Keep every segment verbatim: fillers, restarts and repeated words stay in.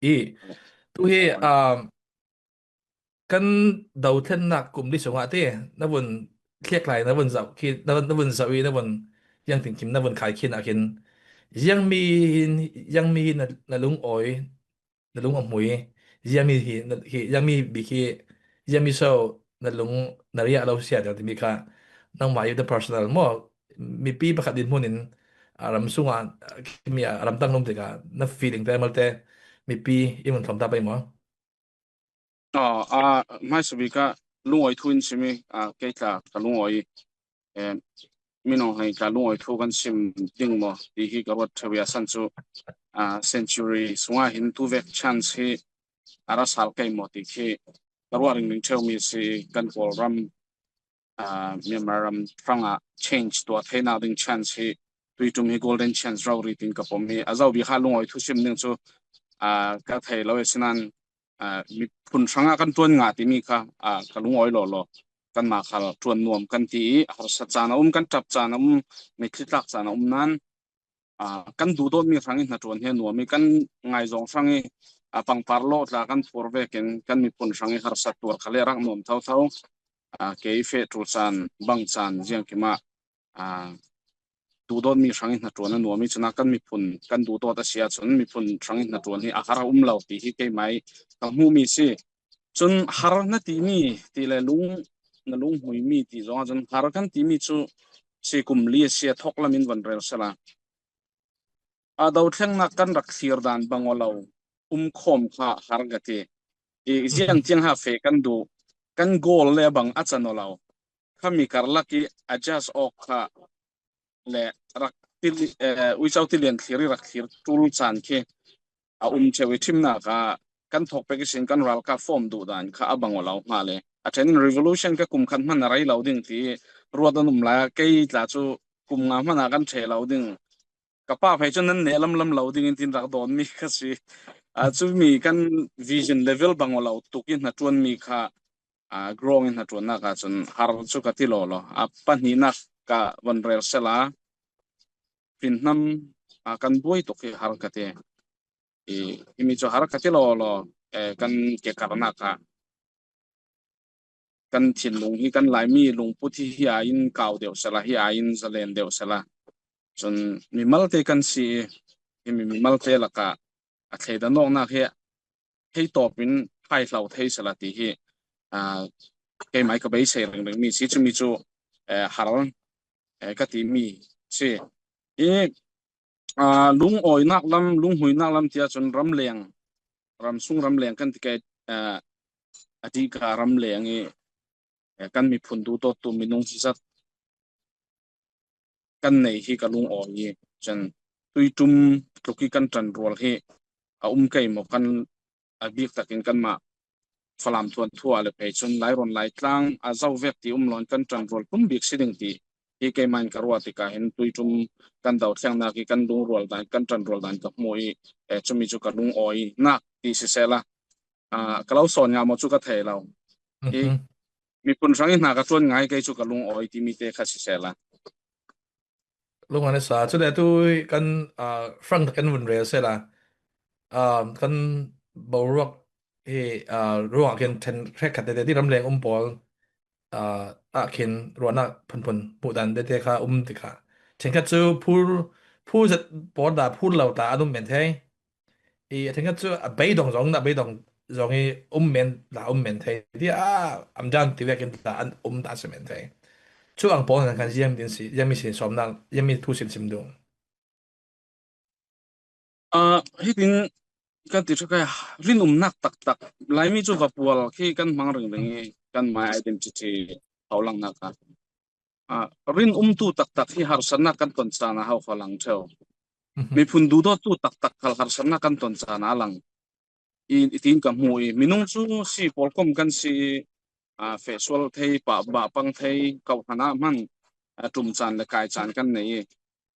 I tu hi, um, kan dothlennak kum li sungah te na vun thlek lai, na vun zauh khi, na, na vun zauh i, na vun ziangtinkim, na vun khai khin ah khin, ziangmi hin, ziangmi hi na, na lungawi, na lung a hmui, ziangmi hi, na, hi, ziangmi bik hi, ziangmi so na lung na riah lo sia deuh timi kha nangmah i na personal maw, mipi pakhat dinhmun in a ram sungah, a, mi a ramdang lum tikah na feeling te malte mipi i mun thawm ta pei maw? Aw, a, hmaisa bik ah lungawi thu in sim i, a, kei tla ka lungawi, eh, minung hei tla lungawi thu kan sim ding maw ti hi ka ruat ṭheu i, a san chu, a, century sungah hin tu vek chance hi a ra sal kei maw ti khi ka ruah ringring ṭheu mi si. Kan Kawlram, a, Myanmar ram hrangah change tuah theinak ding chance hi, tuiṭum hi golden chance rori tin ka pom i, a zo bik ah lungawi thu sim ding chu, a, ka thei lo i, sinain, a, miphun hrangah kan ṭuan ngah timi kha, a, ka lungawi lawlaw. Kanmah khal ṭuan nuam kan ti i, harsat caan a um, kan ṭap caan a um, mitthli tlak caan a um nan, a, kan duhdawtmi hrang i hnaṭuan hi a nuam i, kan ngaizawng hrang i, a, pangpar lawh tla kan phur vekin kan miphun hrang i harsat tuar khal i a rak nuam thotho. A, kei feh ṭul caan, bang caan, ziangkim ah, a, duhdawtmi hrang i hnaṭuan a nuam i, cun a kan miphun kan duhdawt a si ahcun miphun hrang i hnaṭuan hi a har a um lo ti hi keimah i ka hmuhmi si. Cun har na timi ti le lung, na lunghmuimi ti zongah cun har kan timi cu si kum li a si a thawk lam in van rel sala. A dothlengnak kan rak thlir dan bang aw lo, um khawm kha har ka ti. I ziang tiang ha feh kan duh, kan goal le bang a can aw lo. Khami karlak i adjust awk kha le rak til, eh, uico tilian thlir i rak thlir ṭul caan khi a um ṭheu i, ṭhimnak ah kan thawk pek ihsin kan ralkap form duh dan kha a bang aw lo hnga le. A ṭhen in revolution ka kum khat hman a rei lo ding ti ruat an um lai ah, kei tla cu kum nga hman ah kan ṭhe lo ding. Ka pa phei cu nan neh lamlam lo ding in tin rak dawnmi ka si. A, cumi kan vision level bang aw lo tuk i hnaṭuanmi kha, a, growing in hnaṭuannak ahcun har cu ka ti lawlaw. A pahnihnak ka van rel sela, hrinhnam, a, kan buai tuk hi har ka ti. I, himi cu har ka ti lawlaw, eh, kan kekarnak ah kan thinlung hi, kan Laimi lungput hi, hi aiin kau deuh sela, hi aiin zalen deuh sela. Cun mimalte kan si i, himi mimalte lakah a thleidan awknak hi thei tawp in phaihlo thei sela ti hi, aa, keimah ka beisei ringring mi si. Cumi cu, eh, har, eh, ka timi si. I, aa, lungawinak lam, lunghmuinak lam ti ahcun ramleng, ramsung ramleng kan ti ke, aa, a dihka ramleng i, eh, kan miphun duhdawttu minung hi zat kan nei hi ka lungawi i, cun tuiṭum tluk i kan ṭanrual hi a um kei maw, kan, a bik takin kanmah Falam thuanthu ah le phei cun Lairawn Laitlang a zo vek ti um loin kan ṭanrual tum bik si ding ti hi keimah in ka ruah tikah hin tuiṭum kan dothlengnak i kan lungrual dan, kan ṭanrual dan ka hmu i, eh, cumi cu ka lungawinak ti sisehla, ah, ka lo sawn ngam aw cu ka thei lo. I, mhm, miphun hrang i hna ka ṭuan ngai kei cu ka lungawi timi te kha sisehla. Lung a na sa, cule tu kan, ah, hrang kan vun rel sehla, ah, kan boruak hi, ah, ruangah khin ṭhen hrekkhat tete ti ramleng um pawl, ah, ah khin ruahnak phunphun hmuh dan tete kha um tikah ṭhenkhat cu phur, phur zet pawl ta, phur lo ta an um men thei. I a ṭhenkhat cu a beidong zong, a beidong zong i um men ta, um men thei. Ti a am dan ti vekin ta an um ta si men thei. Cu ang pawl nan khan ziang din si, ziangmi sin sawmnak, ziangmi thu sin sim ding. Ah, hitin kan ti ṭhak i, rinumnak taktak. Laimi cu va pual khi kan hmang ringring i, kanmah identity a langnak ah, ah, rinumtu taktak hi harsatnak kan ton caan ah ho kha lang ṭheu. Mhm. Miphun duhdawttu taktak khal harsatnak kan ton caan ah lang. I, i tin ka hmu i, minung cu si pawlkom kan si i, ah, feh sual thei, pah, bah pang thei, kawhhran ah hman, ah, ṭum caan le kai caan kan nei i,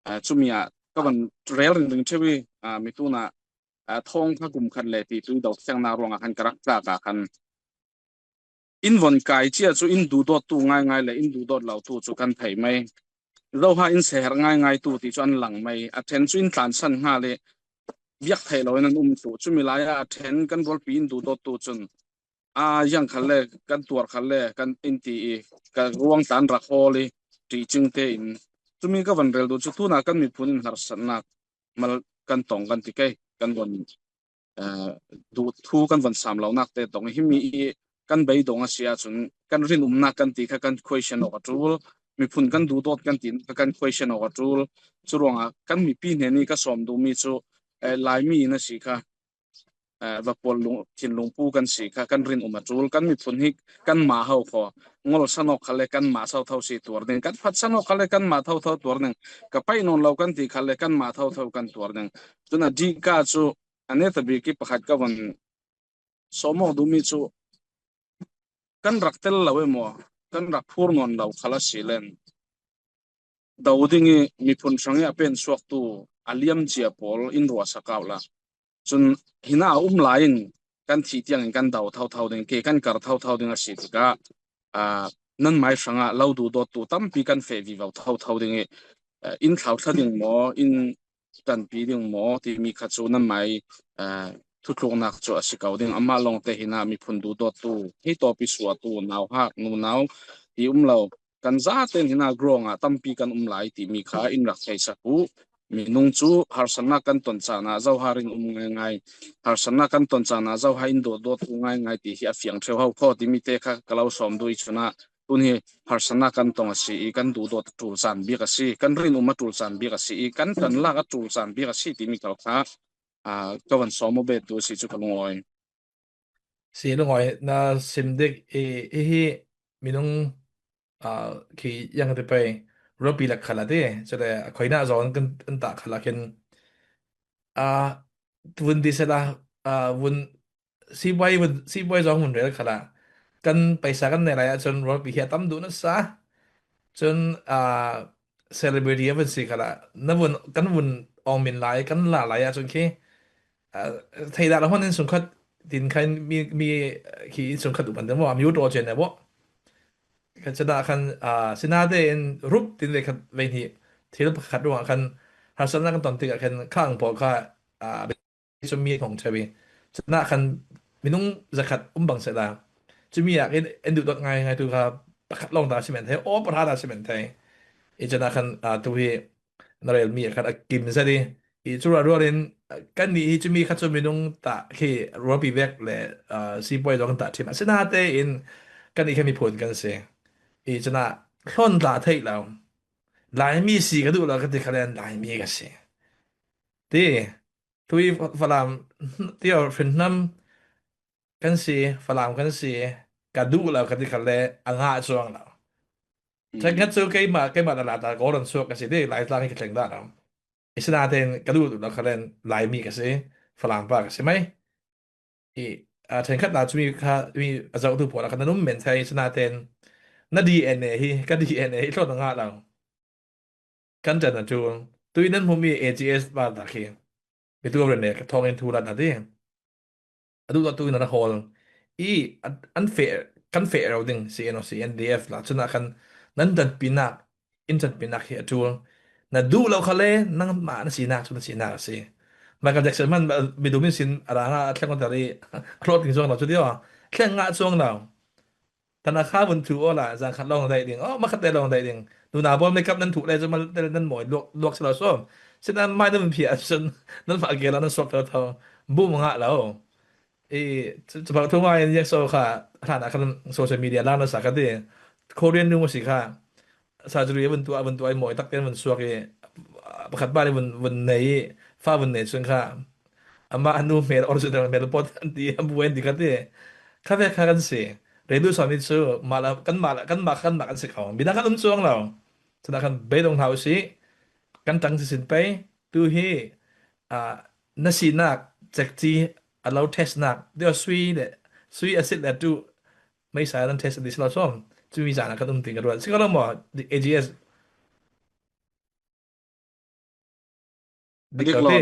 ah, cumi ah ka van rel ringring ṭheu i, ah, mi tunah, ah, thawng kha kum khat le ti tu i dothlengnak ruangah khan ka rak tlak ah khan in von kai cia cu in duhdawttu ngaingai le in duhdawt lotu cu kan thei mai. Zoha in seher ngaingai tu ti cu an lang mai. A ṭhen cu in tlansan hnga le biak theih lo in an um tu. Cumi lai ah a ṭhen kan rualpi in duhdawttu cun, a yang khat le kan tuar khat le kan in ti i, ka ruang tlan rak hawl i ṭihcing tein, cumi ka van rel duh cu tuna kan miphun in harsatnak mal kan tong kan ti kei, kan van, eh, duh thu kan van sam lonak te tong i, himi i kan beidong a si ahcun kan rinumnak kan ti kha kan question awk a ṭul, miphun kan duhdawt kan ti kha kan question awk a ṭul. Curuangah kan mipi hnen i ka sawm duhmi cu, eh, Laimi in a si kha, eh, va pawl lung, thinlung pu kan si kha kan rinum a ṭul. Kan miphun hi kanmah ho kho, ngol san awk kha le kanmah thotho si tuar ding, kan phat san awk kha le kanmah thotho tuar ding, ka paih nawn lo kan ti kha le kanmah thotho kan tuar ding. Cun a dihka cu a netabik i pakhat ka van sawm awk duhmi cu kan rak tel lo emaw, kan rak phur nawn lo khal a si len, do ding i miphun hrang i a pensuaktu a liamcia pawl in ruahsak au la. Cun hina a um lai in kan thih tiangin kan do thotho ding, ke kan kar thotho ding a si tikah, aa, nanmai hrangah lo duhdawttu tampi kan feh vivo thotho ding i, aa, in thlauthla ding maw, in ṭanpi ding maw timi kha cu nanmai, aa, thutluknak cu a si ko ding. Amah lawngte hina miphun duhdawttu, hei tawpi suahtu, nauhak, nunau ti um lo. Kan zaten hina grawng ah tampi kan um lai timi kha in rak theisak uh. Minung cu harsatnak kan ton caan ah zoha rinum ngaingai, harsatnak kan ton caan ah zoha in duhdawttu ngaingai ti hi a fiang ṭheu ho kho timi te kha ka lo sawm duh i cun ah tun hi harsatnak kan tong a si i kan duhdawt a ṭul caan bik a si, kan rinum a ṭul caan bik a si i kan ṭanlak a ṭul caan bik a si timi kal kha, aa, ka van sawm aw bet duh a si cu ka lungawi. Si lungawi na sim dik i, i hi minung, aa, khi yang ti pei rualpi lak khala ti, cule a khoina zong kan, kan tah khala khin, aa, vun ti sela, aa, vun sipuai, vun, sipuai zong vun rel khala kan paisa kan nei lai ahcun rualpi hi a tam duh nasa. Cun, aa, celebrity a vun si khala na vun, kan vun awng min lai, kan la lai ahcun khi, aa, theidah lo hmanh in sungkhat tin khan mi, mi khi in sungkhat uh man deuh maw, mi uh ṭaw cian deuh maw. Kan cun ah khan, aa, sinatein rup tin ve khat ve hnih thil pakhat ruangah khan harsatnak kan ton tikah khan khang pawl kha, aa, cu mi a thong ṭheu i, cun ah khan minung zakhat um bang sehla, cumi ah in, in duhdawt ngai, ngai tu kha pakhat lawng ta si men thei, aw pahra ta si men thei. I cun ah khan, aa, tu hi na relmi ah khan a kim zet i, i cu rualrual in, aa, kannih hi cumi kha cu minung tah khi rualpi vek le, aa, sipuai zong kan tah ṭhim. Asinatein kannih kha miphun kan si. I cun ah hlawn tla theih lo. Laimi si ka duh lo ka ti kha len Laimi ka si. Ti, tui Falam, ti aw hrinhnam kan si, Falam kan si, ka duh lo ka ti kha le a ngah cuang lo. Ṭhenkhat cu keimah, keimah na lata kawl an suak ka si ti, Laitlang hi ka thleng dah lo. Asinatein ka duh lo kha len Laimi ka si, Falam pa ka si mai. I, aa, ṭhenkhat na cumi kha mi a zohtu pawl a kha nan um men thei, asinatein na D N A hi, ka D N A hi hlawn a ngah lo. Kan ṭan a ṭul. Tui nan hmuhmi A G S pa ta khi mitu a ren le ka thawngin thu lat na ti. A duhdawttu in an hawl i an, an feh, kan feh rau ding C N O C, N D F la. Cun ah khan nan ṭanpinak, in ṭanpinak hi a ṭul. Na duh lo kha le nangmah na sinak cu na sinak a si. Michael Jackson hman midum in sin a rang ah a thleng awter i a hlawt ding cuang lo cu ti aw. Thleng ngah cuang lo. Tanakha vun thuh awla, zan khat lawng daih ding, aw, makhat te lawng daih ding. Nunau pawl makeup nan thuh le cu malte nan mawi luak, luak si lo sawm. Sinain mai nan vun phiah ahcun nan mah gel ah nan suak thotho. Bum ngah lo. I, cu, cu, thu ngai in Yakso kha, hlan ah khan social media lang nasa ka ti. Korean nu si kha. Surgery a vun tuah, a vun tuah i mawi tak tein vun suak i, pakhat pa nih vun, vun nei i, fa vun nei cun kha, amah a nu hmel, original hmel pawt an ti, a bu an ti kha ti. Kha vek kha kan si. Redu sawm nih cu, mah la, kan mah la, kan mah, kan mah kan si ko. Midang kan um cuang lo. Cun khan beidong hna usih, kan ṭang si sin pei. Tu hi, aa, na sinak, cekci, a lo testnak, deuh sui le, sui a sit le tu, meisa nan test an ti si lo sawm. Cumi zan ah kan um ti ka ruat. Si ko lo maw, A G S. Dik lo ti.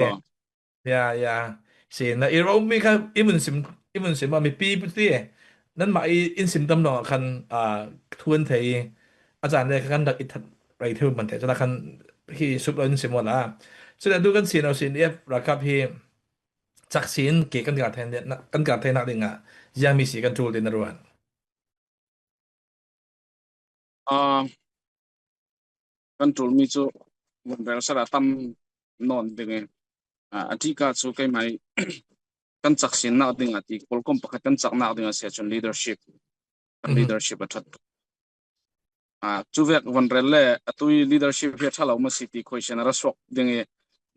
Ya, ya. Si na i ro mi kha i vun sim, i vun sim ah mipi pu ti. Nanmah i in sim tam lawng ah khan, aa, thu an thei i a caan le kha kan rak i that rei theu man thei. Cun khan hi suk lo in sim awla. Cun atu kan C N O C N D F ralkap hi chak sin ke kan kar thei, kan kar theinak dingah ziangmi si kan ṭul ding na ruat? Ah, kan ṭulmi cu van rel sal a tam nawn ding i, ah, a ṭihka cu keimai kan chak sinnak dingah ti, pawlkom pakhat kan chaknak dingah si ahcun leadership, kan leadership a ṭhat. Ah, cu vek van rel le atu i leadership hi a ṭha lo maw si ti question a ra suak ding i,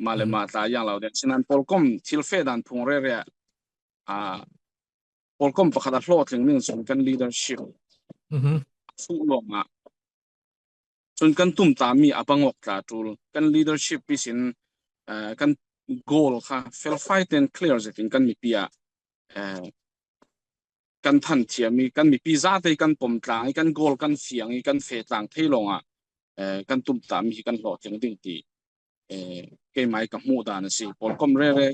mah le mah tla yang lo ding. Sinan pawlkom thil feh dan phung rere ah, ah, pawlkom pakhat a hlawhtling ding cun kan leadership a fuh lawngah cun kan tumtami a bangawk tla ṭul. Kan leadership ihsin, eh, kan goal kha felfai tein clear zetin kan mipi ah, eh, kan thanthiam i, kan mipi zate kan pom tlang i, kan goal kan fiang i, kan feh tlang thei lawngah, eh, kan tumtami hi kan hlawhtling ding ti, eh, keimai ka hmuh dan a si. Pawlkom rere,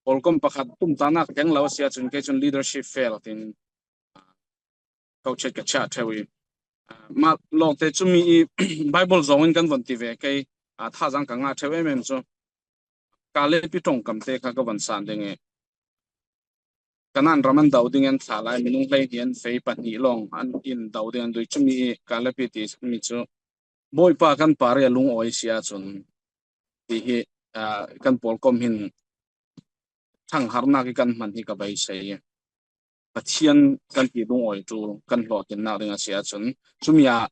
pawlkom pakhat tumtahnak teng lo a si ahcun kei cun leadership fail tin, ah, ko chet ka chiah ṭheu i, ah, mah lawngte cumi i Bible zong in kan von ti ve kei, ah, thazaang ka ngah ṭheu em em cu. Kalepi ṭongkam te kha ka von san ding i, Kanaan ram an do ding an thlah lai, minung hleihnih an fei, pahnih lawng an in do ding an duh i, cumi i Kalepi timi cu Bawipa kan par i a lungawi si ahcun ti hi, ah, kan pawlkom hin ṭhangharnak i kan hman hi ka beisei i, Pathian kan ti lungawi ṭul kan hlawhtlinnak ding a si ahcun, cumi ah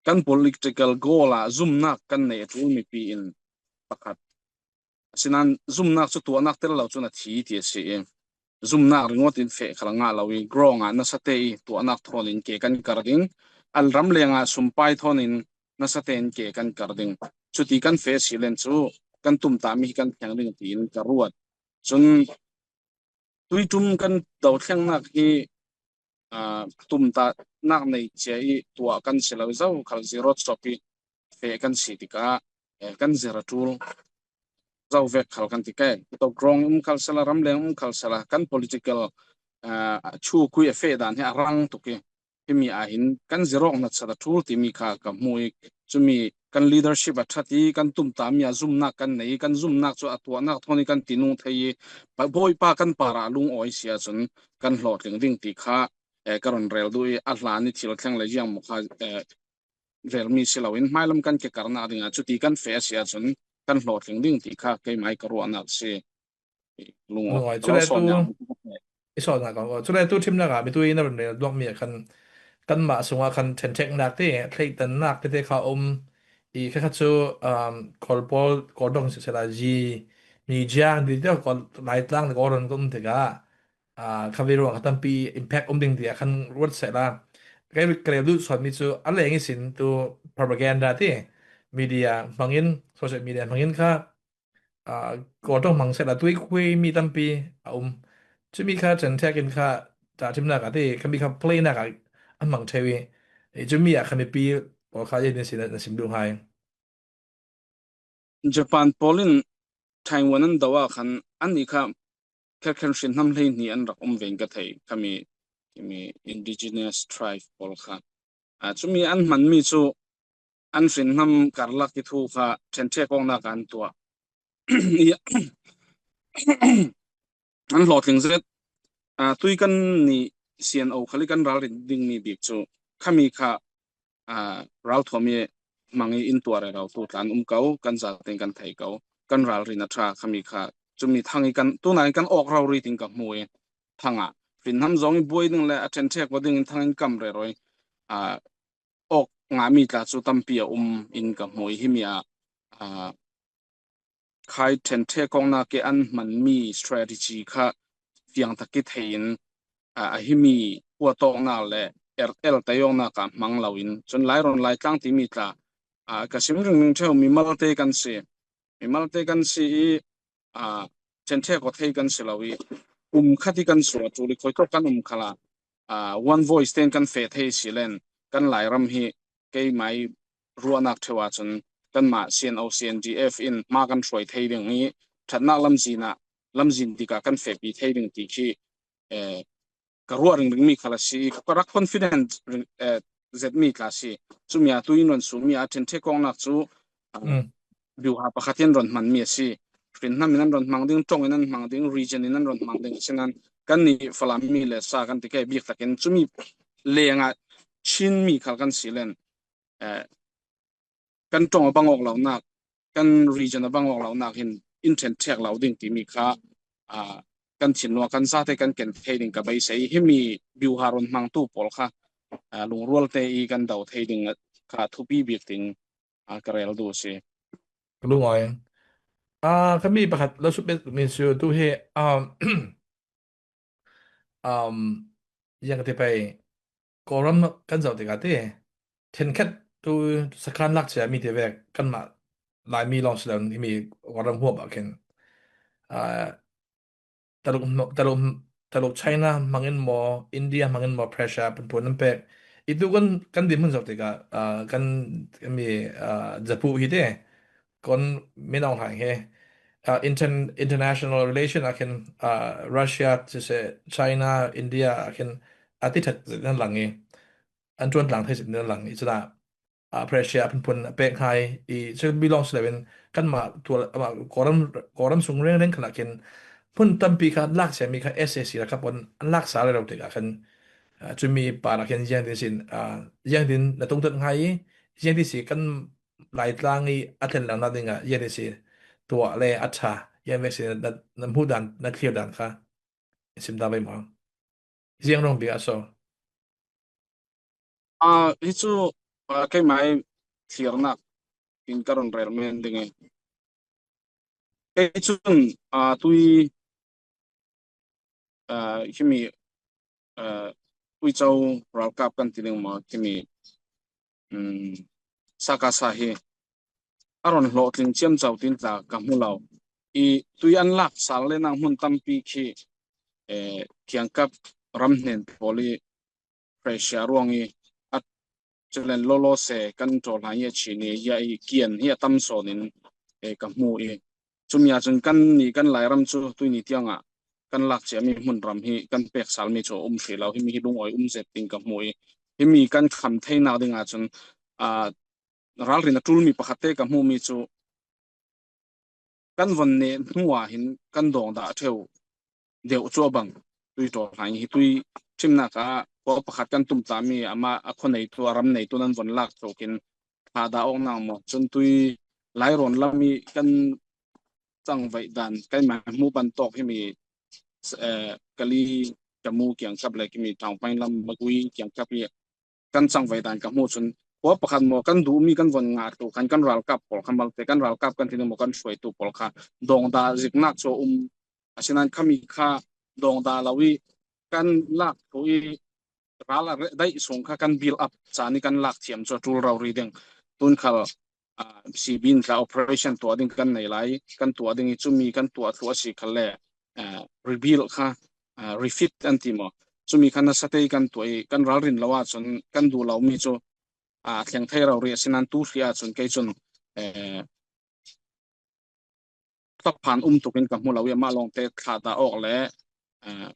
kan political goal ah zumnak kan nei a ṭul mipi in pakhat. Asinain zumnak cu tuahnak tel lo cun a thi ti a si i, zumnak ringawt in feh khal a ngah lo i, grong ah nasa te i tuahnak thawn in ke kan kar ding, a ramleng ah sumpai thawn in nasa te in ke kan kar ding. Cuti kan feh si len cu kan tumtahmi hi kan thleng ding tiin ka ruat. Cun tuiṭum kan dothlengnak hi, aa, tumtahnak nei cia i tuah kan si lo, zo khal zero chop i feh kan si tikah, eh, kan zir a ṭul zo vek khal kan ti ke. Tawk grong um khal sala, ramleng um khal sala, kan political, aa, chukui a feh dan hi a rang tuk i, himi ah hin kan zir awk hnatsat a ṭul timi kha ka hmu i, cumi kan leadership a ṭhat i, kan tumtahmi ah zumnak kan nei i, kan zumnak cu a tuahnak thawn i kan tinung thei i, pa-, Bawipa kan parah a lungawi si ahcun kan hlawhtling ding ti kha, eh, ka run rel duh i, a hlan i thil thleng le ziang maw kha, eh, relmi si loin hmailam kan ke karnak dingah cuti kan feh a si ahcun kan hlawhtling ding ti kha keimai ka ruahnak si. Lungawi. Lungawi. Cule tu i sawlnak kong, cule tu ṭhimnak ah mitu i na run rel duakmi ah khan kanmah sungah khan ṭhenṭheknak te, thleitannak tete kha a um i, kha kha cu, um, Kawl pawl, Kawl dong sisela, zi, mi ziang, ti te, Kawl Laitlang le Kawl run ka um tikah, aa, kha vei ruang kha tampi impact um ding tiah khan ruat sehla, kei ka rel duh sualmi cu a leng ihsin tu propaganda ti, media hmangin, social media hmangin kha, aa, Kawl ṭong hmang sehla tuikhumi tampi a um. Cumi kha ṭhenṭhek in kha ṭahṭhimnak ah ti, khami kha playnak ah a hmang ṭheu i, i cumi ah kha mipi pawl kha in sin, na sim duh hai. Japan pawl in Taiwan an do ah khan annih kha kherkher hrinhnam hleihnih an rak um ve in ka thei, khami, khami indigenous tribe pawl kha. Ah, cumi an hmanmi cu an hrinhnam karlak i thu kha ṭhenṭhek awknak ah an tuah. An hlawhtling zet. Ah, tui kan nih C N O khal i kan ralrin dingmi bik cu khami kha, ah, ralthuam i hmang i in tuah rero tu tla an um ko, kan zatein kan thei ko, kan ralrin a ṭha khami kha, cumi thang i kan, tunai kan awk rori tin ka hmu i, thang ah hrinhnam zong i buai ding le a ṭhenṭhek aw ding in thang in kam rero i, ah, awk ngahmi tla cu tampi a um in ka hmu i, himi ah, ah, khai ṭhenṭhek awknak i an hmanmi strategy kha fiang tak i thei in, ah, a himi huat awknak le er-, el tei awknak ah hmang loin, cun Lairawn Laitlang timi tla, ah, ka sim ringring ṭheu, mimalte kan si. Mimalte kan si i, ah, ṭhenṭhek aw thei kan si lo i, um khat i kan suah ṭul i, khuitawk kan um khalah, ah, one voice tein kan feh thei si len, kan Lairam hi keimai ruahnak ṭheu ahcun kanmah C N O, C N D F in hma kan hruai thei ding i, ṭhatnak lamzin ah, lamzin tikah kan fehpi thei ding ti khi, eh, ka ruah ringringmi khal a si i, ka rak confident ring, eh, zetmi tla a si. Cumi ah tu in run suhmi ah ṭhenṭhek awknak cu, ah, biuha pakhat in run hmanmi a si. hrin hnam in an rawn hmang ding, ṭawng in an hmang ding, region in an rawn hmang ding, asinan kan nih Falam mi le sa kan ti kei bik takin chumi lengah Chin mi khal kan si len, eh, kan ṭawng a bang awk lo nak, kan region a bang awk lo nak hin in ṭhen thek lo ding timi kha, ah, kan thinlung, kan zate kan ken thei ding ka beisei. Hemi biuha rawn hmangtu pawl kha, ah, lungrualte i kan do thei ding kha thupi bik ding, ah, ka rel duh si. Ka lungawi. Ah, ka mi pakhat lo suk bet mi su tu hi, um, um, yang ka ti pai, Kawlram kan zoh tikah ti, thenkhat tu sakhan lak chia mi ti vek kanmah Laimi lawng si lo, himi Kawlram huap ah khin, ah, Taluk, Taluk, Taluk China hmangin maw, India hmangin maw, pressure phunphun an pek. I tu kan, kan dinhmun zoh tikah, ah, kan, kan mi, ah, Japu hi te, kan min awng hai he. Ah, inter-, international relation ah khin, ah, Russia, sise, China, India ah khin a ti that zet nan lang i, an ṭuan tlang thei zet nan lang i, chuna, ah, pressure a phunphun a pek hai i, chu mi lawng si lo in kanmah tual, amah Kawlram, Kawlram sung reng reng khalah khin hmun tampi kha lak chia mi kha S A C ralkap pawn an lak sa rero tikah khan, ah, chumi par ah khin ziang tin sin, ah, ziang tin na tung tat ngai i, ziang tin si kan Laitlang i a thlen lang na dingah ziang tin si tuah le a ṭha, ziang vek si na, na hmuh dan, na thlir dan kha sim ta vei maw? Ziang rawng bik a so. Ah, hi chu, ah, keimah ei thlirnak in ka rawn rel men ding e. Kei chun, ah, tui, ah, himi, ah, Tuicho ralkap kan ti ding maw, himi, um, Sakasa hi a rawn hlawhtling chiam chau tin tla ka hmu lo. I tui an lak sal le nang hmun tampi khi, eh, kiangkap ram hnen pawl i pressure ruang i a chulen lawlawse kan ṭawlhai hi a chhini hi a i kian hi a tam sawn in, eh, ka hmu i. Chumi ah chun kan ni kan Lairam chu tui ni tiangah kan lak chia mi hmun ram hi kan pek sal mi chu a um hrih lo, himi hi lungawi um zet ding ka hmu i. Himi kan kham theinak dingah chun, ah, ralrin a tul mi pakhat te ka hmu mi chu kan vawn neh hnuah hin kan dawng dah theuh deuh chu a bang. Tui ṭawlhai hi tui ṭhimnak ah khua pakhat kan tum ta mi, ama a khaw neitu, a ram neitu nan vawn lak chawkin thla dah awk nang maw? Chun tui Lairawn lam i kan changvaih dan, keimah hmu pan tawk himi, eh, Kali Tamu kiangkap le himi Thawngpain lam Magui kiangkap i kan changvaih dan ka hmu chun, khua pakhat maw kan duh mi kan vawn ngah tu khan kan ralkap pawl kha malte, kan ralkap kan ti ding maw kan hruaitu pawl kha dawngdah ziknak chu a um. Asinan khami kha dawngdah lo i kan lak thu i ral a re-, daih sung kha kan build up chan i kan lak thiam chu a tul rori ding. Tun khal, ah, C B in tla operation tuah ding kan nei lai, kan tuah ding i chumi kan tuah thluah si khal le, ah, rebuild kha, ah, refit an ti maw? Chumi kha nasa te i kan tuah i kan ralrin lo ah chun kan duh lo mi chu, ah, thleng thei rori asinan tu hri ah chun kei chun, eh, thlaphan um tukin ka hmu lo i amah lawngte thla dah awk le, eh,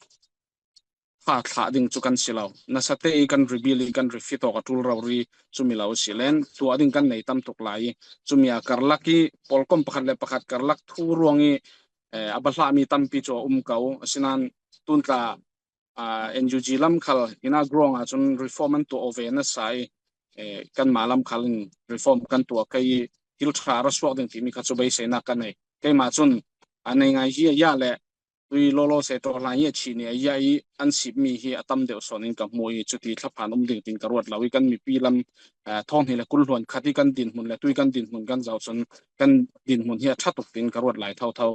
kha thlah ding chu kan si lo. Nasa te i kan rebuild i kan refit awk a tul rori chumi lo si len tuah ding kan nei tam tuk lai i chumi a karlak i pawlkawm pakhat le pakhat karlak thu ruang i, eh, a bahlah mi tampi chu a um ko. Asinan tun tla, ah, N U G lam khal ina grong ah chun reform an tuah awk ve nasa i, eh, kanmah lam khal in reform kan tuah kei i thil ṭha a ra suak ding timi kha chu beiseinak ka nei. Keimah chun a nei ngai hi a ia le tui lawlawse ṭawlhai hi a chhini a ia i an sip mi hi a tam deuh sawn in ka hmu i chuti thlaphan um ding tin ka ruat lo i kan mipi lam, ah, thawng hnih le kul hluan khat i kan dinhmun le tui kan dinhmun kan zoh chun kan dinhmun hi a ṭha tuk tin ka ruat lai tho tho.